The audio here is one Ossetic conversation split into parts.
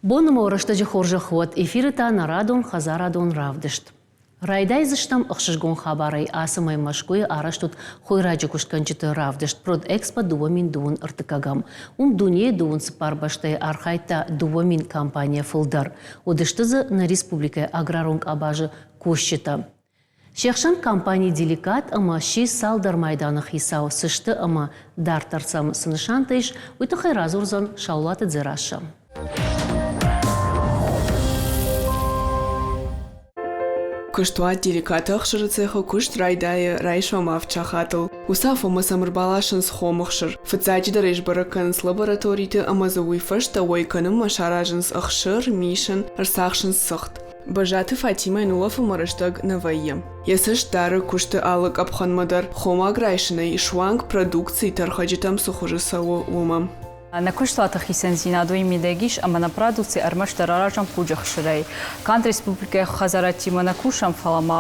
Боны ма рӕстӕджы хорзӕх уӕд, эфиры та нӕ радон хӕдзарадон равдыст. Райдайдзыстӕм ӕхсызгон хабарӕй ацы мӕй Мӕскуыйы арӕзт уыд хойраджы куыстгӕнджыты равдыст Продэкспо 2031-ӕм. Уым дунейы дыууын цыппар бӕстӕйы архайдта 2000 компанийӕ фылдӕр. Уыдысты дзы нӕ республикӕйы аграрон къабазы кусджытӕ. Се хсӕн компани «Деликат» ӕмӕ сси цалдӕр майданы хицау цы сты ӕмӕ дарддӕр сӕм цы нысантӕ ис, уый тыххӕй радзурдзӕн Саулаты Дзерассӕ. Куыстуат «Деликат» ӕхсыры цехы куыст райдайы райсом авд сахатыл. Уыцы афонмӕ сӕм ӕрбаласынц хом ӕхсыр. Фыццаджыдӕр ӕй сбӕрӕг кӕнынц лабораториты ӕмӕ дзы уый фӕстӕ уӕй кӕнынмӕ саразынц ӕхсыр, мисын, ӕрцахсынц цыхт. Бӕззаты Фатимӕйӕн улӕфынмӕ рӕстӕг нӕ вӕййы. Йӕ цӕст дары куысты алы къӕпхӕнмӕ дӕр, хомаг райсынӕй суанг продукцийы тӕрхӕджытӕм цы хуызы цӕуы, уымӕ. Нӕ куыстуаты хицӕндзинад уый мидӕг ис, ӕмӕ нӕ продукци ӕрмӕстдӕр аразӕм хъуджы хсырӕй. Канд республикӕйы хӕдзарадтимӕ нӕ кусӕм, фӕлӕ ма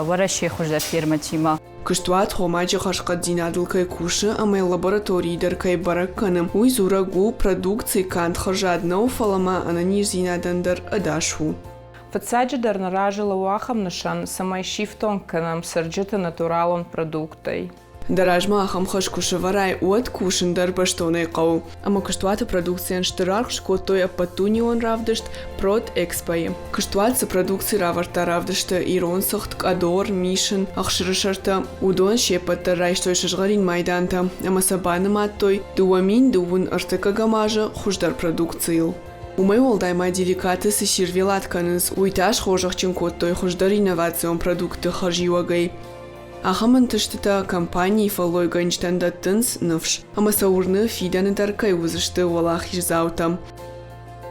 Уӕрӕсейы хуыздӕр фермӕтимӕ. Куыстуат хомаджы хӕрзхъӕддзинадыл кӕй кусы ӕмӕ лабораторийы дӕр кӕй бӕрӕг кӕны, уый дзурӕг у, продукци канд хӕрзад нӕу, фӕлӕ ма ӕнӕниздзинадӕн дӕр ӕдас у. Фыццаджыдӕр нӕ разы лӕууы ахӕм нысан, цӕмӕй сифтонг кӕнӕм цӕрджыты натуралон продукттӕй. Дӕ размӕ ахӕм хӕс куы сӕвӕрай, уӕд кусын дӕр бӕстонӕй хъӕуы. Ӕмӕ куыстуаты продукцийӕн стыр аргъ скодтой ӕппӕтдунеон равдыст Продэкспо-йы. Куыстуат цы продукци равӕрдта равдысты ирон цыхт, къӕдор, мисын, ӕхсырысӕртӕ, уыдон се ппӕт дӕр райстой сызгъӕрин майдантӕ ӕмӕ сӕ банымадтой 2000 ӕртыккӕгӕм азы хуыздӕр продукцийыл. Уымӕй уӕлдай ма деликаты цы сервелат кӕнынц, уый та схорзӕхджын кодтой хуыздӕр инновацион продуктты хӕрзиуӕгӕй. Ахӕм ӕнтыстытӕ компанийы фӕллойгӕнджытӕн дӕттынц ныфс, ӕмӕ сӕ уырны, фидӕны дӕр кӕй уыдзысты уӕлахиздзаутӕ.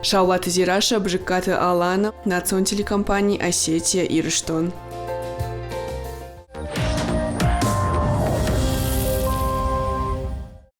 Саулаты Дзерассӕ, Бызыккаты Алана, национ телекомпани «Осетия Ирыстон».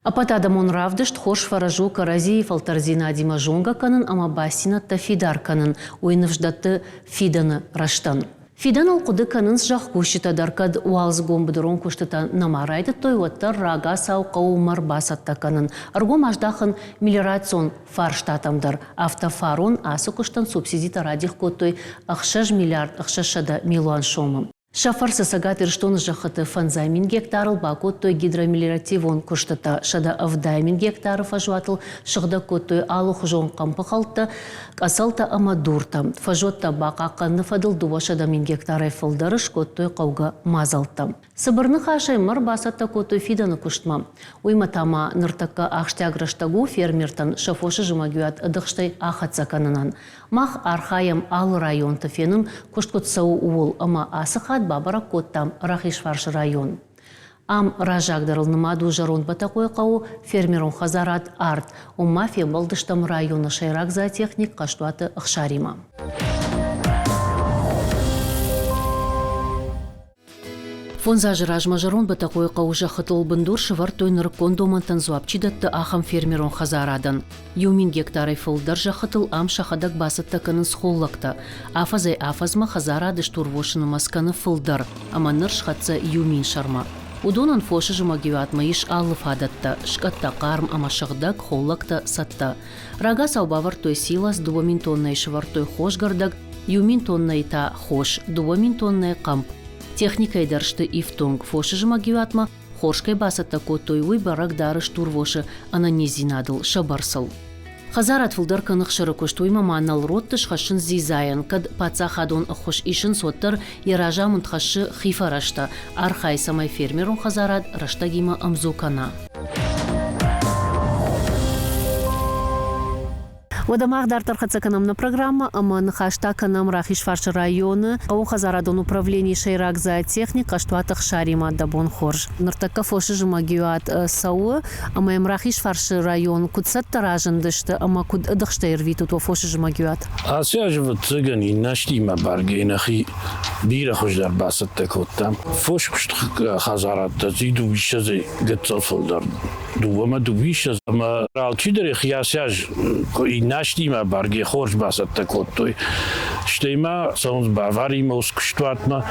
Ӕппӕтадӕмон равдыст хорз фӕрӕз у кӕрӕдзийы фӕлтӕрдзинадимӕ зонгӕ кӕнын ӕмӕ бастдзинӕдтӕ фидар кӕнын, уый ныфс дӕтты фидӕны рӕзтӕн. Фидӕныл хъуыды кӕнынц зӕхкусджытӕ дӕр, кӕд уалдзыгон быдырон куыстытӕ нӕма райдыдтой, уӕддӕр рагацау хъӕуы мӕр бацӕттӕ кӕнын, ӕргом аздахын мелиорацион фарстатӕм дӕр. Афтӕ фарон ацы куыстӕн субсидитӕ радих кодтой 6 миллиард 600 милуан сомы. Сӕ фӕрцы Цӕгат Ирыстоны зӕххыты фӕндзай мин гектарыл бакодтой гидромелиоративон куыстытӕ, 170 мин гектары фӕзуатыл сыгъдӕг кодтой алыхуызон хъӕмпыхӕлттӕ, къӕцӕлтӕ ӕмӕ дуртӕ. Фӕзуӕттӕ бахъахъхъӕныны фӕдыл 200 мин гектарӕй фылдӕры скодтой хъӕугӕ мадзӕлттӕ. Цыбыр ныхасӕй мӕр бацӕттӕ кодтой фидӕны куыстмӕ. Уыимӕ та ма ныртӕккӕ ахсджиаг рӕстӕг у фермертӕн сӕ фосы зымӕгиуат ӕдыхстӕй ахӕццӕ кӕнынӕн. Мах архайӕм алы районты фенын, куыст куыд цӕуы, ууыл, ӕмӕ ацы хатт бабӕрӕг кодтам Рахизфарсы район. Ам раззагдӕрыл нымад у Зӕронд Бӕтӕхъойы хъӕуы фермерон хӕдзарад Арт. Уым ма фембӕлдыстӕм районы сӕйраг зоотехник Хъӕстуаты Ӕхсаримӕ. Фондз азы размӕ Зӕронд Бӕтӕхъойы хъӕуы зӕххытыл бындур сӕвӕрдтой нырыккон домӕнтӕн дзуапп чи дӕтты, ахӕм фермерон хӕдзарадӕн. 1000 гектарӕй фылдӕр зӕххытыл ам сӕхӕдӕг бацӕттӕ кӕнынц холлӕгтӕ. Афӕдзӕй-афӕдзмӕ хӕдзарады стурвосы нымӕц кӕны фылдӕр, ӕмӕ ныр схӕццӕ 1000 сӕрмӕ. Уыдонӕн фосы зымӕгиуатмӕ ис алы фадӕттӕ, скъӕттӕ хъарм ӕмӕ сыгъдӕг, холлӕгтӕ цӕттӕ. Рагацау бавӕрдтой силос, 2000 тоннӕйы сӕвӕрдтой хосгӕрдӕг, 1000 тоннӕйы та хос, 2000 тоннӕйы хъӕмп. Техникӕйы дӕр сты ифтонг. Фосы зымӕгиуатмӕ хорз кӕй бацӕттӕ кодтой, уый бӕрӕг дары стурвосы ӕнӕниздзинадыл, сӕ бӕрцыл. Хӕдзарад фылдӕр кӕны хсыры куыст, уыимӕ ма нӕлродты схӕссынц дзидзайӕн, кӕд паддзахадон ӕххуыс исынц, уӕддӕр йӕ разамынд хӕссы хи фӕрӕзтӕ, архайы, цӕмӕй фермерон хӕдзарад рӕстӕгимӕ ӕмдзу кӕна. Уӕдӕ мах дарддӕр хӕццӕ кӕнӕм нӕ программӕ ӕмӕ ныхӕстӕ кӕнӕм Рахизфарсы районы хъӕууонхӕдзарадон управленийы сӕйраг зоотехник Хъӕстуаты Ӕхсаримӕ. Дӕ бон хорз. Ныртӕккӕ фосы зымӕгиуат цӕуы ӕмӕ йӕм Рахизфарсы район куыд цӕттӕ разындысты ӕмӕ куыд ӕдыхстӕй ӕрвитут уӕ фосы зымӕгиуат? Ацы аз, ӕвӕццӕгӕн, иннӕстимӕ бӕргӕ нӕхи бирӕ хуыздӕр бацӕттӕ кодтам. Фоскуыст хӕдзарадтӕ дыууиссӕдзӕй гыццыл фылдӕр дыууӕмӕ дыууиссӕдз ӕмӕ алчидӕр йӕхи ацы аз иннӕстимӕ бӕргӕ хорз бацӕттӕ кодтой. Стӕй ма цӕуынц Баваримӕ ус куыстуатмӕ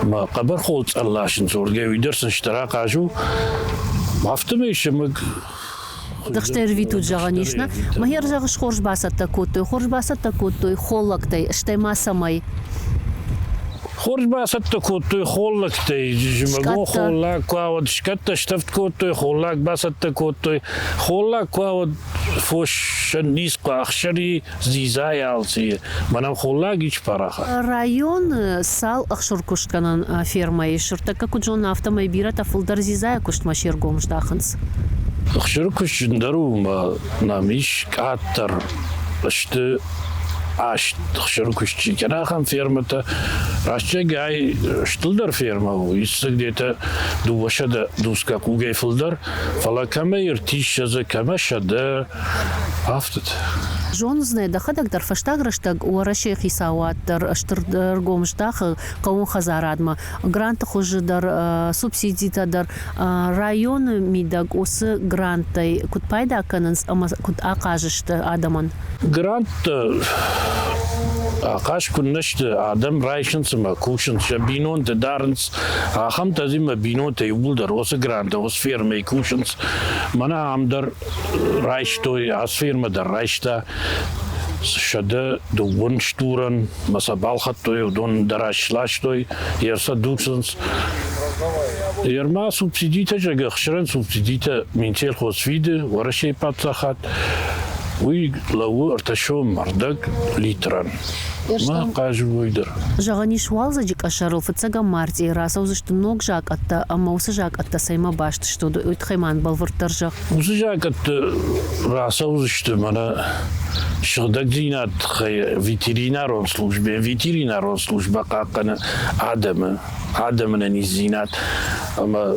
ӕмӕ хъӕбӕрхол цъӕлласынц, уырдгӕй уый дӕр сын стыр ахъаз у. Афтӕмӕй сымыг Дыхстӕй ӕрвитут зӕгъӕн ис, нӕ? Мӕхи зӕгъыс, хорз бацӕттӕ кодтой, хорз бацӕттӕ кодтой холлӕгтӕй, стӕй ма цӕмӕй? Хорз бацӕттӕ кодтой холлӕгтӕй, зымӕгон холлаг куы ауад, скъӕттӕ стӕвд кодтой, холлаг бацӕттӕ кодтой. Холлаг куы ауад, фосӕн низ куы ӕхсӕри, дзидзайы алцы, мӕнӕн холлаг ис парахат. Районы цал ӕхсыркуыстгӕнӕн фермӕ ис, ныртӕккӕ куыд зонын, афтӕмӕй бирӕтӕ фылдӕр дзидзайы куыстмӕ се ргом здахынц. Ӕхсыры куыст зындӕр у, ӕмӕ нӕм ис къаддӕр сты аст ӕхсыры куыст чи кӕны, ахӕм фермӕтӕ. Рӕстӕгӕй стылдӕр фермӕ у, ис дзы где-то 200 дуска хъугӕй фылдӕр, фӕлӕ кӕмӕй ӕртиссӕдзы, кӕмӕ 100, афтӕт. Зондзынӕ дӕхӕдӕг дӕр фӕстаг рӕстӕг Уӕрӕсейы хицауад дӕр стыр ӕргом здахы хъӕууон хӕдзарадмӕ. Гранты хуызы дӕр, субсидитӕ дӕр районы мидӕг уыцы гранттӕй куыд пайда кӕнынц ӕмӕ куыд ахъаз сты адӕмӕн? Гранттӕ ахъаз куыннӕ сты, адӕм райсынц ӕмӕ кусынц, сӕ бинонтӕ дарынц. Ахӕмтӕ дзы мӕ бинонтӕ иууылдӕр уыцы гранттӕ, уыцы фермӕйы кусынц. Мӕнӕ ам дӕр райстой, ацы фермӕ дӕр райста 130 стурӕн, мӕ сӕ балхӕдтой, уыдон дӕр сластой, йе сӕ дуцынц. Ерма субсидитӕ, зӕгъгӕ, ӕхсырӕн субсидитӕ Минсельхоз фиды, Уӕрӕсейы паддзахад, уый лӕууы ӕртӕсом ӕрдӕг литрӕн. Ма хъазы уый дӕр. Зӕгъӕн ис, уалдзӕджы къӕсӕрыл фыццӕгӕм мартъийы рацӕудзысты ног закъӕттӕ ӕмӕ уыцы закъӕттӕ цӕимӕ баст сты, уый тыххӕй ма бӕлвырддӕр зӕгъ. Уыцы закъӕтты рацӕудзысты мӕнӕ сыгъдӕгдзинад тыххӕй ветеринарон службӕ. Ветеринарон службӕ хъахъхъӕны адӕмы, адӕмы ӕнӕниздзинад ӕмӕ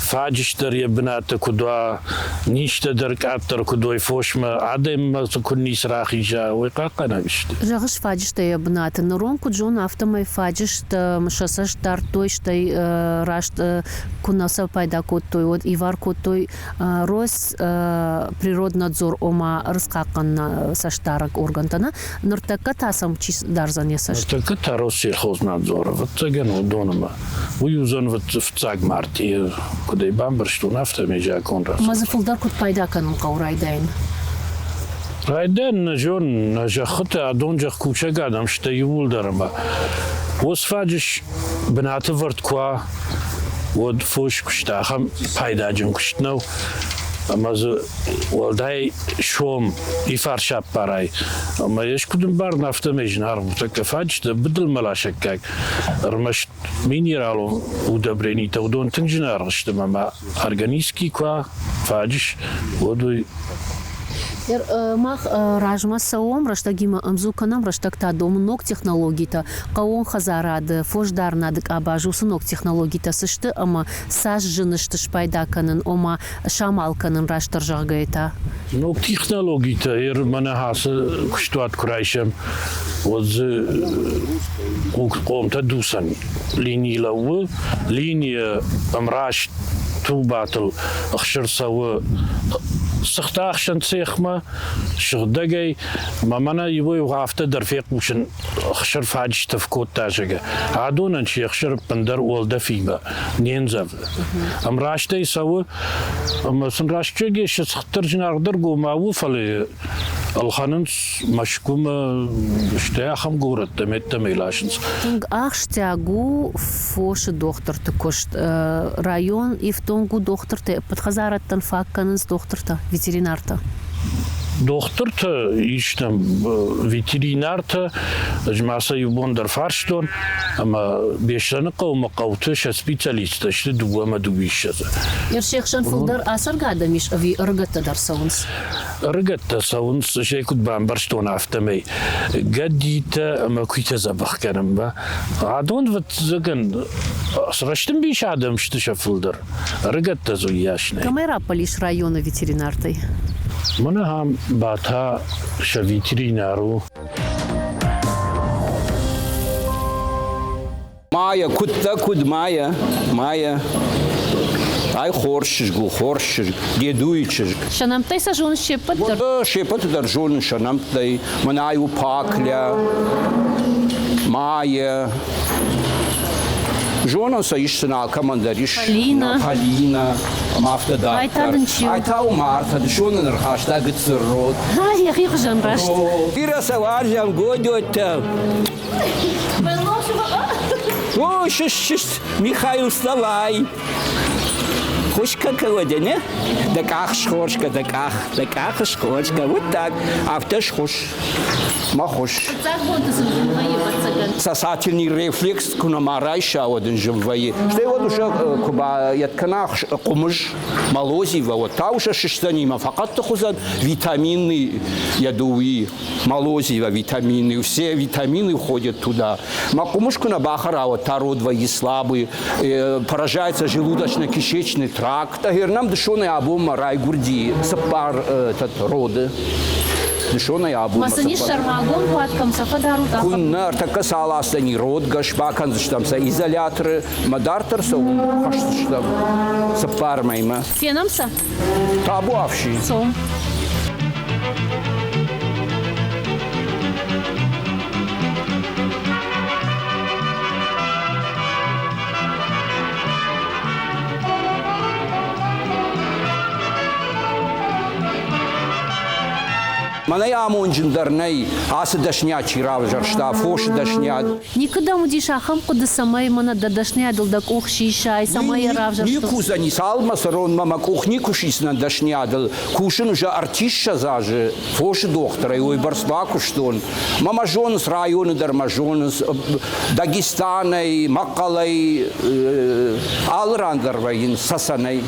фаджыс дӕр йӕ бынаты куыд уа, низтӕ дӕр къаддӕр куыд уой фосмӕ, адӕммӕ куыд ницы рахиза, уый хъахъхъӕнӕг сты. Зӕгъыс, фаджыстӕ йӕ бынаты. Ныронг куыд зоны, афтӕмӕй фаджыстӕ сӕ цӕст дардтой, стӕй раст куы нӕ сӕ пайда кодтой, уӕд ивар кодтой Росприроднадзор, ома ӕрдзхъахъхъӕнӕн цӕстдарӕг органтӕ. Нӕ ныртӕккӕ та сӕм чи дардзӕн йӕ цӕст? Ныртӕккӕ та Россельхознадзор, ӕвӕццӕгӕн, уыдонмӕ. Уый уыдзӕн фыццаг мартъийы, куыд ӕй бамбӕрстон, афтӕмӕй закъон рацыд. Ӕмӕ дзы фылдӕр куыд пайда кӕнын хъӕуы райдайын? Райдайӕн нӕ зонын, нӕ зӕххытӕ адон зӕхкусӕг адӕм сты иууылдӕр ӕмӕ фосфаджыс бынаты вӕрд куы уа, уӕд фос куыст ахӕм пайдаджын куыст нӕу, ӕмӕ дзы уӕлдай сом ифарс аппарай. Ӕмӕ йӕ куыд ӕмбарын, афтӕмӕй зынаргъ у тӕккӕ фаджысты быдылмӕ ласӕггаг. Ӕрмӕст минералон удобренитӕ уыдон тынг зынаргъ сты ӕмӕ ма органический куы уа фаджыс, уӕд уый Мах размӕ цӕуӕм, рӕстӕгимӕ ӕмдзу кӕнӕм, рӕстӕг та домы ног технологитӕ, хъӕууон хӕдзарады, фосдарынады къабаз уыцы ног технологитӕ цы сты ӕмӕ цас зын сты спайда кӕнын, ома самал кӕнын растдӕр зӕгъгӕйӕ та? Ног технологитӕ мӕнӕ ацы куыстуат куы райсӕм, уӕд дзы хъомтӕ дуцӕн лини лӕууы, линийӕ ӕмраст трубатыл ӕхсыр цӕуы цыхтӕхсӕн цехмӕ сыгъдӕгӕй. Мӕ мӕнӕ иуӕй афтӕ дӕр фехъусын ӕхсыр фаджыстӕф кодта, зӕгъгӕ. Адонӕн се хсыр ӕппындӕр уӕлдӕфимӕ не ндзӕвы. Ӕмрастӕй цӕуы ӕмӕ сын рӕстӕг сӕ цыхтдӕр зынаргъдӕр гомау у, фӕлӕ ӕлхӕнынц Мӕскуымӕ, стӕй ахӕм горӕттӕм ӕддӕмӕ ласынц. Тынг ахсджиаг у фосы дохтырты куыст. Район ифтонг у дохтыртӕ, ӕппӕт хӕдзарӕдтӕн фаг кӕнынц дохтыртӕ, ветеринартӕ. Дохтыртӕ ис нӕм, ветеринартӕ, ӕз ма сӕ иу бон дӕр фарстон, ӕмӕ Беслӕны хъӕумӕ хъӕуты сӕ специалисттӕ сты дыууӕ ӕмӕ дыууиссӕдзы. Се хсӕн фылдӕр ацӕргӕ адӕм ис ӕви ӕрыгӕттӕ дӕр цӕуынц? Ӕрыгӕттӕ цӕуынц, сӕ куыд бамбӕрстон, афтӕмӕй гӕдитӕ ӕмӕ куыйтӕ дзӕбӕх кӕнынмӕ. Адон, ӕвӕццӕгӕн, рӕстӕмбис адӕм сты сӕ фылдӕр. Ӕрыгӕттӕ дзы уыйас нӕй. Кӕмӕй раппӕлис районы ветеринартӕй? Мӕнӕ ам Бата сӕ ветеринар у. Майя, куыд дӕ, куыд, Майя, Майя. Ай хорз чызг у, хорз чызг, Дедуйы чызг. Сӕ нӕмттӕй сӕ зоныс се ппӕт дӕр? Се ппӕты дӕр зонын сӕ нӕмттӕй. Мӕнӕ ай у Пакля, Майя, Зонын сӕ, ис сын алкӕмӕн дӕр ис. Полина. Полина, ӕмӕ афтӕ дарддӕр. Ай та дын чи у? Ай та у Марта, дысон ын ӕрхаста гыццыл род. Йӕхи хуызӕн раст. Бирӕ сӕ уарзӕм, Годоттӕ. О, шиш, шиш, Михаил, вставай. Хуш какого не? Дӕ къах схорзгӕ, дӕ къах, дӕ къах схорзгӕ, вот так. Афтӕ схуыс, ма хуыс. Фыццаг бонты сын зын вӕййы, ӕвӕццӕгӕн. Сосательный рефлекс куы нӕма райса, уӕд ын зын вӕййы. Стӕй уӕд усе куы байӕд кӕна хъуымыз, молозиво, уӕд та усе сыстӕнимӕ фӕхъӕддых уыдзӕн витаминный ядуи, молозиво витамины, все витамины входят туда. Ма хъуымыз куы нӕ бахӕра, уӕд та род вӕййы слабый, поражается желудочно-кишечный тракт. Гернам дысонӕй абонмӕ райгуырди цыппар этот роды. Дысонӕй абонмӕ. Ма сын ис сӕрмагонд уат, кӕм сӕ фӕдарут? Куыннӕ, ӕртӕккӕ сӕ аласдзӕни родгӕс, бакӕндзыстӕм сӕ изоляторы, мӕ дарддӕр сӕ уым хӕсдзыстӕм цыппар мӕймӕ. Фенӕм сӕ? Табуафси. Цом. Мӕнӕй амонджындӕр нӕй, ацы дӕсниад чи равзӕрста, фосы дӕсниад. Никуыдӕм уыдис ахӕм хъуыды, цӕмӕй мӕнӕ дӕ дӕсныйадыл дӕ къух сисай, цӕмӕй йӕ равзӕрстой? Никуы уыдзӕни, цалынмӕ цӕронмӕ мӕ къух никуы сисдзынӕн дӕсныйадыл. Кусын уже ӕртиссӕдз азы фосы дохтырӕй уыйбӕрц бакуыстон. Мӕ мӕ зонынц, районы дӕр мӕ зонынц, Дагестанӕй, Мӕхъхъӕлӕй, алы ран дӕр вӕййынц Цӕцӕнӕй.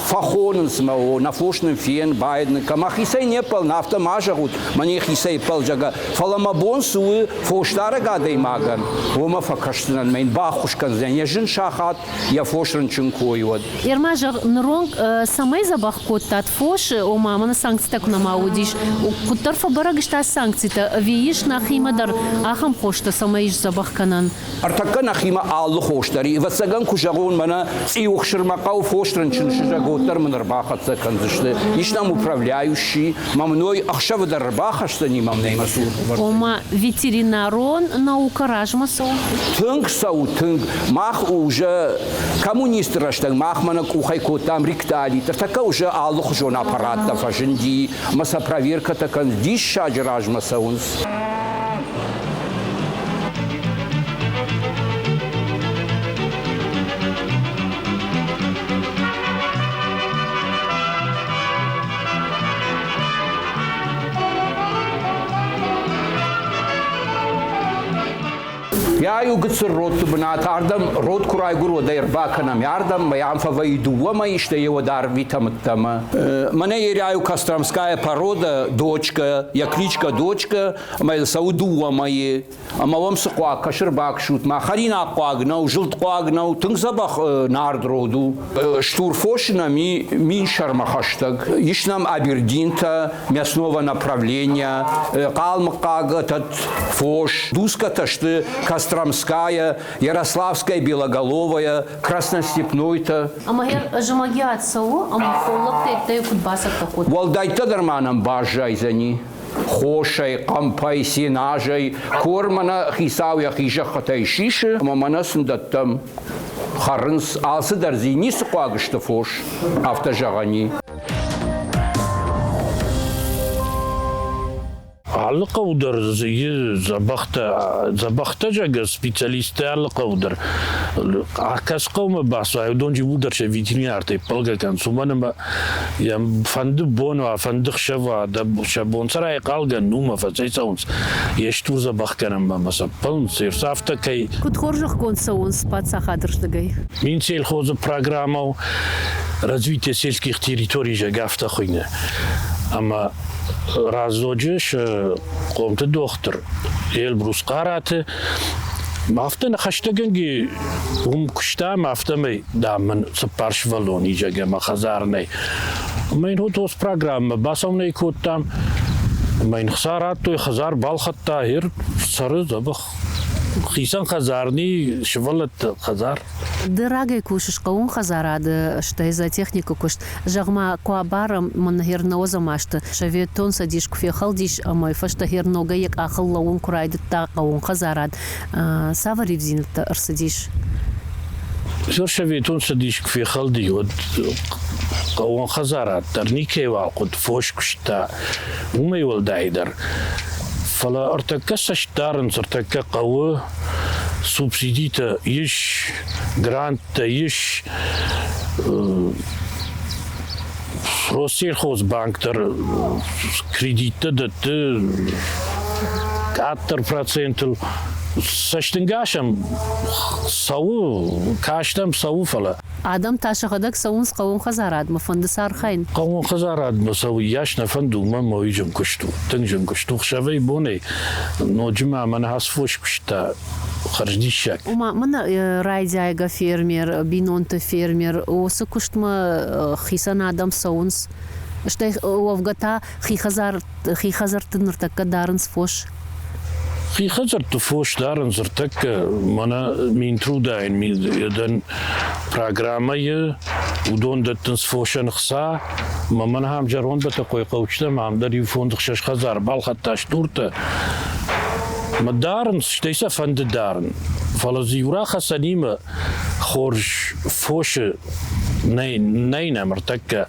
Фӕхонынц мӕ, о, нӕ фос нын фен, байд нын кӕн. Мӕхицӕй не ппӕлын, афтӕ ма зӕгъут, мӕ не хицӕй ппӕл, зӕгъгӕ. Фӕлӕ мӕ бон цы у фосдарӕг адӕймагӕн, уымӕ фӕкӕсдзынӕн, мӕ йын баххуыс кӕндзынӕн йӕ зын сахат, йӕ фос рынчын кой уӕд. Ерма, зӕгъ, ныронг цӕмӕй дзӕбӕх кодтат фосы, ома мӕнӕ санкцитӕ куы нӕма уыдис, куыддӕр фӕбӕрӕг сты ацы санкцитӕ, ӕви ис нӕхимӕ дӕр ахӕм хостӕ, цӕмӕй ис дзӕбӕх кӕнӕн? Ӕртӕккӕ нӕхимӕ алы хос дӕр и. Ӕвӕццӕгӕн, куы зӕгъон, мӕнӕ цъиухсырмӕ хъӕуы фос рынчын сызӕг, уӕддӕр мын ӕрбахӕццӕ кӕндзысты. Ис нӕм управляющий, мӕ мын ой ӕхсӕвы дӕр ӕрбахӕсдзӕни мӕм нӕ цур. Ома ветеринарон наука размӕ цӕуы? Тынг цӕуы, тынг. Мах уже коммунисты рӕстӕг мах мӕнӕ къухӕй кодтам ректалит. Ӕртӕккӕ уже алыхуызон аппараттӕ фӕзынди, ӕмӕ сӕ проверкӕтӕ кӕнынц, диссаджы размӕ цӕуынц. Йӕ иу гыццыл родты бынат ардӕм род куы райгуыр, уӕд ӕй ӕрбакӕнӕм. Ардӕм мӕ ам фӕвӕййы дыууӕ мӕйы, стӕй йӕ уӕд арвитӕм ӕддӕмӕ. Мӕнӕ ерӕйу Костромская порода, дочка, йӕ кличка дочка, ӕмӕ йыл цӕуы дыууӕ мӕйы. Ӕмӕ уӕм цы хъуаг кӕсы ӕрбаксут ма, хӕринаг хъуаг нӕу, зылд хъуаг нӕу, тынг дзӕбӕх нард род у. Стур фос нӕм и мин сӕрмӕ хӕстӕг. Ис нӕм абердинтӕ, мясного направления, хъалмыхъхъаг этот фос. Дускатӕ сты Костромская, Ярославская Белоголовая, Красностепнойтӕ. Ӕмӕ зымӕгиад цӕуы, ӕмӕ холлӕгтӕй куыд бацӕттӕ кодтой? Уӕлдӕйттӕ дӕр ма нӕм баззайдзӕни. Хосӕй, хъӕмпӕй, сенажӕй. Кор мӕнӕ хицау йӕхи зӕххытӕй сисы, ӕмӕ мӕнӕ сын дӕттӕм. Хӕрынц, алцыдӕр дзы ницы хъуаг сты фос, афтӕ зӕгъӕн и. Алы хъӕу дӕр дзы и дзӕбӕхтӕ, дзӕбӕхтӕ зӕгъгӕ, специалисттӕ алы хъӕу дӕр. Акӕс хъӕумӕ бацӕуай, уыдон иууылдӕр сӕ ветеринартӕй ппӕлгӕ кӕнынц, уымӕн ӕмӕ йӕм фӕнды бон уа, фӕнды хсӕв уа, сӕ бон цӕрай хъалгӕн уымӕ фӕцӕйцӕуынц, йе стур дзӕбӕхгӕнӕнмӕ ӕмӕ сӕ ппӕлынц, афтӕ кӕй Куыд хорзӕхгонд цӕуынц паддзахады рдыгӕй? Минсельхозы программӕ у развитие сельских территорий, зӕгъгӕ, афтӕ хуыйны. Ӕмӕ раздзоджы сӕ хъомты дохтыр Эльбрус Хъараты афтӕ ныхӕстӕгӕнги уым куыстам, афтӕмӕй, дам, мын цыппар сывӕллон изӕг ӕмӕ хӕдзар нӕй. Ӕмӕ йын вот программӕ бацӕуын ӕй кодтам, ӕмӕ йын хца радтой, хӕдзар балхӕдта, ӕр цӕры дзӕбӕх. Хицӕн хӕдзар ни, сывӕллӕтты хӕдзар. Ды рагӕй кусыс хъӕууон хӕдзарады, стӕй зоотехникы куыст. Зӕгъ-ма, куы абарӕм мӕн гъер нӕуӕдзӕм азты Советон Цӕдис куы фехӕлдис ӕмӕ фӕстӕ гъер ногӕй йӕ къахыл лӕууын куы райдыдта хъӕууон хӕдзарад, цавӕр ивдзинӕдтӕ ӕрцыдис? Советон Цӕдис куы фехӕлди, уӕд хъӕууон хӕдзарад дӕр никӕйуал хъуыд, фос куыста, уымӕй уӕлдайдӕр. Фӕлӕ ӕртӕккӕ цӕст дарынц, ӕртӕккӕ хъӕуы субсидитӕ ис, гранттӕ ис, Россельхозбанк дӕр кредиттӕ дӕтты къаддӕр процентыл. Цӕстынгас ӕм цӕуы, каст ӕм цӕуы, фӕлӕ Адӕм та сӕхӕдӕг цӕуынц хъӕууон хӕдзарадмӕ, фӕнды сӕ архайын. Хъӕууон хӕдзарадмӕ цӕуы, йас нӕ фӕнды, уымӕн мӕ уый зын куыст у, тынг зын куыст у. Хсӕвӕй-бонӕй ноджы ма мӕнӕ ацы фос куыста хӕрздиссаг. Ома, мӕнӕ райдиайгӕ фермер, бинонты фермер, уыцы куыстмӕ хицӕн адӕм цӕуынц. Стӕй уӕвгӕ та хи хи хӕдзӕртты ныртӕккӕ дарынц фос. Хи хӕдзӕртты фос дарынц ныртӕккӕ мӕнӕ Минтрудайӕн дӕн программӕйы уыдон дӕттынц фосӕн хца. Мӕ мӕн ахӕм зӕронд Бӕтӕхъойы хъӕучытӕм ам дӕр иу фондз-ӕхсӕз хӕдзар балхӕдта стуртӕ. Мӕ дарынц, стӕй сӕ фӕнды дарын. Фӕлӕ дзы иу рахӕцӕнимӕ хорз фосы нӕй, нӕй нӕм ӕртӕккӕ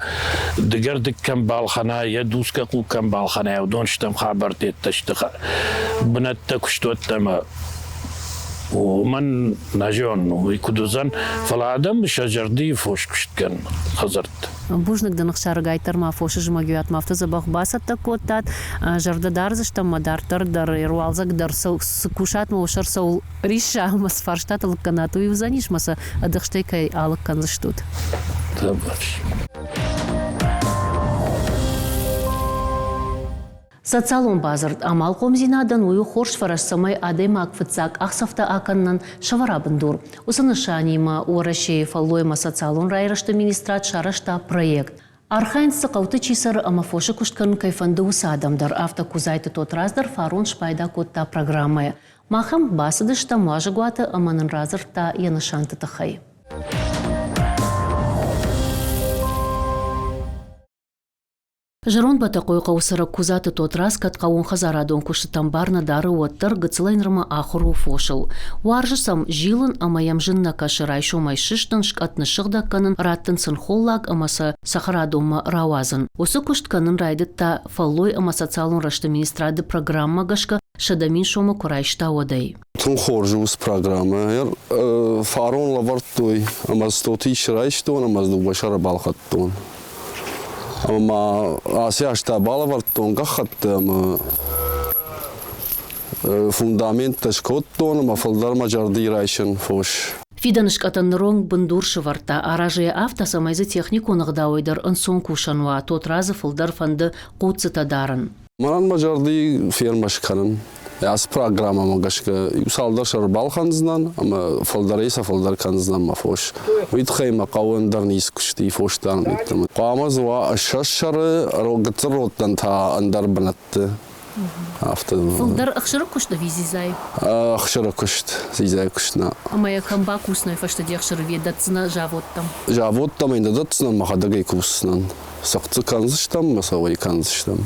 дыгӕрдыг кӕм балхӕна, йӕ дусгӕ хъуг кӕм балхӕна, уыдон стӕм хабӕрттӕ сты бынӕттӕ куыстуӕттӕ ӕмӕ уымӕн нӕ зонын, уый куыд уыдзӕн, фӕлӕ адӕм сӕ зӕрдыйы фос куыст кӕнын хӕдзӕртты. Бузныг дын, ӕхсаргайддӕр ма фосы зымӕгиуатмӕ афтӕ дзӕбӕх бацӕттӕ кодтат. Зӕрдӕ дардзыстӕм ма дарддӕр дӕр ӕруалдзӕг дӕр цы кусат ма уӕ сӕр цӕуыл рисса ӕмӕ цы фарстатӕ лыг кӕнат, уый уыдзӕнис ӕмӕ сӕ ӕдыхстӕй кӕй алыг кӕндзыстут. Социалон бадзырд амалхъомдзинадӕн уый у хорз фӕрӕз, цӕмӕй адӕймаг фыццаг къахдзӕфтӕ акӕнынӕн сӕвӕра бындур. Уыцы нысанимӕ Уӕрӕсейы фӕллой ӕмӕ социалон райрӕзты министрад сарӕзта проект. Архайынц цы хъӕуты чи цӕры ӕмӕ фосы куыст кӕнын кӕй фӕнды, уыцы адӕм дӕр. Афтӕ Кудзайты Тотрадз дӕр фарон спайда кодта программӕйӕ. Мах ӕм бацыдыстӕм уазӕгуаты ӕмӕ нын радзырдта йӕ нысанты тыххӕй. Зӕронд Бӕтӕхъойы хъӕуы цӕрӕг Кудзаты Тотрадз кӕд хъӕууонхӕдзарадон куыстытӕм бар нӕ дары, уӕддӕр гыццылӕй нырмӕ ахуыр у фосыл. Уарзы сӕм зилын ӕмӕ йӕм зын нӕ кӕсы райсомӕй сыстын, скъӕт ныссыгъдӕг кӕнын, раттын сын холлаг ӕмӕ сӕ цӕхӕрадонмӕ рауадзын. Уыцы куыст кӕнын райдыдта фӕллой ӕмӕ социалон рӕзты министрады программӕ гӕсгӕ 100 000 сомы куы райста, уӕдӕй. Тынг хорз у уыцы программӕ. Фарон лӕвӕрдтой ӕмӕ стоты ис райстон ӕмӕ дыууӕ сӕры балхӕдтон. Ӕмӕ ма ацы аз та балӕвӕрдтон гӕххӕтты ӕмӕ фундаменттӕ скодтон ӕмӕ фылдӕр мӕ зӕрдыйы райсын фос. Фидӕны скъӕтӕн ныронг бындур сӕвӕрдта, аразы йӕ афтӕ, цӕмӕй дзы техникон ӕгъдауӕй дӕр ӕнцон кусӕн уа, Тотрадзы фылдӕр фӕнды хъуццытӕ дарын. Мӕнӕн мӕ зӕрдыйы фермӕ скӕнын. Ацы программӕмӕ гӕсгӕ иу цалдӕр сӕр балхӕндзынӕн ӕмӕ фылдӕрӕй сӕ фылдӕр кӕндзынӕн мӕ фос. Уый тыххӕй мӕ хъӕуы ӕндӕр ницы куысты фос дарын йеддӕмӕ. Хъуамӕ дзы уа ссӕдз сӕры, гыццыл родтӕн та ӕндӕр бынӕтты. Афтӕ. Фылдӕр ӕхсыры куыст ӕви дзидзайы? Ӕхсыры куыст, дзидзайы куыст нӕ. Ӕмӕ йӕ кӕм бакусынӕй фӕстӕ де хсыры дӕтдзынӕ заводтӕм? Заводтӕм ӕй нӕ дӕтдзынӕн, мӕхӕдӕг ӕй кусдзынӕн. Цыхт дзы кӕндзыстӕм ӕмӕ сӕ уӕй кӕндзыстӕм.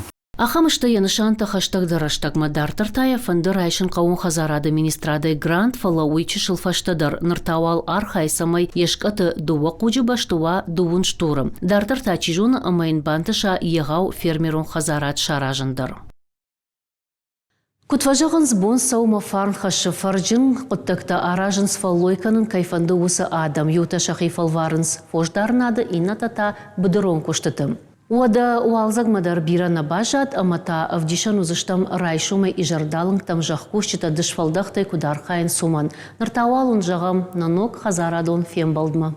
Ахӕм сты йӕ нысантӕ хӕстӕгдӕр рӕстӕгмӕ. Дарддӕр та йӕ фӕнды райсын хъӕууонхӕдзарады министрадӕй грант, фӕлӕ уый чысыл фӕстӕдӕр. Ныр та уал архайы, цӕмӕй йе скъӕты дыууӕ хъуджы бӕсты уа дыууын стуры. Дарддӕр та чи зоны ӕмӕ йын бантыса егъау фермерон хӕдзарад саразын дӕр. Куыд фӕзӕгъынц, бон сӕумӕ фарн хӕссы фӕрджын хъуыддӕгтӕ аразынц, фӕллой кӕнын кӕй фӕнды, уыцы адӕм. Иутӕ сӕхи фӕлварынц фосдарынады, иннӕтӕ та быдырон куыстыты. Уӕдӕ уалдзӕгмӕ дӕр бирӕ нӕ баззад ӕмӕ та ӕвдисӕн уыдзыстӕм райсомӕй изӕрдалынгтӕм зӕхкусджытӕ дысфӕлдӕхтӕй куыд архайынц, уымӕн. Ныр та уал уын зӕгъӕм нӕ ног хӕдзарадон фембӕлдмӕ.